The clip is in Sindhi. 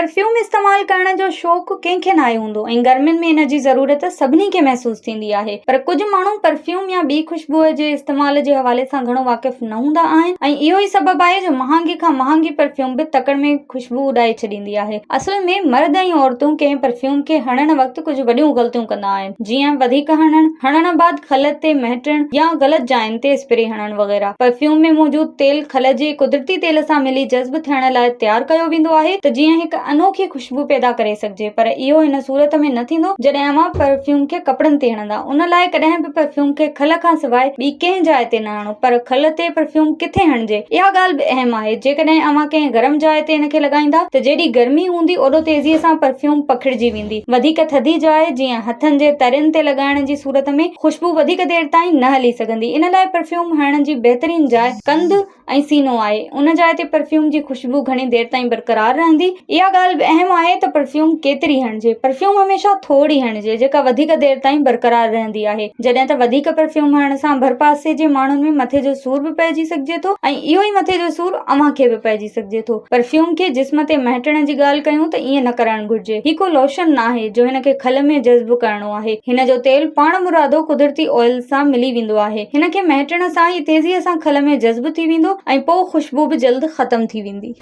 پرفيوم استعمال ڪرڻ جو شوق ڪنهن کي ناهي هوندو ۽ گرمين ۾ ان جي ضرورت سڀني کي محسوس ٿيندي آهي پر ڪجهه ماڻهو پرفيوم يا ٻي خوشبوء جي استعمال جي حوالي سان گهڻو واقف نه هوندا آهن ۽ اهو ئي سبب آهي جو مهانگي کان مهانگي پرفيوم به تڪڙ ۾ خوشبو اڏائي ڇڏيندي آهي. اصل ۾ مرد ۽ عورتون ڪنهن پرفيوم کي هڻڻ وقت ڪجهه وڏيون غلطيون ڪندا آهن جيئن وڌيڪ هڻڻ، هڻڻ بعد کل تي مهٽڻ يا غلط جاين تي اسپري هڻڻ وغيره. پرفيوم ۾ موجود تيل کل جي قدرتي تيل سان ملي جذب ٿيڻ لاء تيار ڪيو ويندو آهي ته جيئن هڪ انوکي خوشبو پيدا ڪري سگهجي پر اهو هن صورت ۾ نه ٿيندو جڏهن اوهان پرفيوم کي ڪپڙن تي هڻندا ان لاء ڪڏهن به پرفيوم کي کل کان سواء ٻي ڪنهن جاء تي نه هڻو پر کل تي پرفيوم ڪٿي هڻجي اها ڳالهه به اهم آهي جيڪڏهن اوهان ڪنهن گرم جاء تي ان کي لڳائيندا ته جيڏي گرمي هوندي اوڏو تيزي سان پرفيوم پکڙجي ويندي وڌيڪ ٿڌي جاء جيئن هٿن جي ترين تي لڳائڻ جي صورت ۾ خوشبو وڌيڪ دير تائين نه هلي سگهندي ان لاء پرفيوم هڻڻ جي بهترين جاء ڪنڌ ۽ سينو آهي ان جاء تي پرفيوم جي خوشبو گهڻي دير تائين برقرار رهندي. اها ڳالهه به اهم آهي ته پرفيوم ڪيتري هڻجي. پرفيوم هميشه ٿوري هڻجي جيڪا وڌيڪ دير تائين برقرار رهندي آهي. جڏهن ته وڌيڪ پرفيوم هڻڻ سان ڀرپاسي جي ماڻهن ۾ مٿي جو سور به پئجي سگهجي ٿو ۽ اهو ئي مٿي جو سور اوهان کي به پئجي سگهجي ٿو. پرفيوم کي جسم تي مهٽڻ جي ڳالهه ڪيون ته ائين نه ڪرڻ گهرجي. هي ڪو لوشن ناهي جو هن کي کل ۾ جذب ڪرڻو آهي. هن جو تيل پاڻمرادو قدرتي آئل سان ملي ويندو آهي. هن کي مهٽڻ سان هي تيزيء سان کل ۾ جذب ٿي ويندو ۽ پوء خوشبو به جلد ختم ٿي ويندي.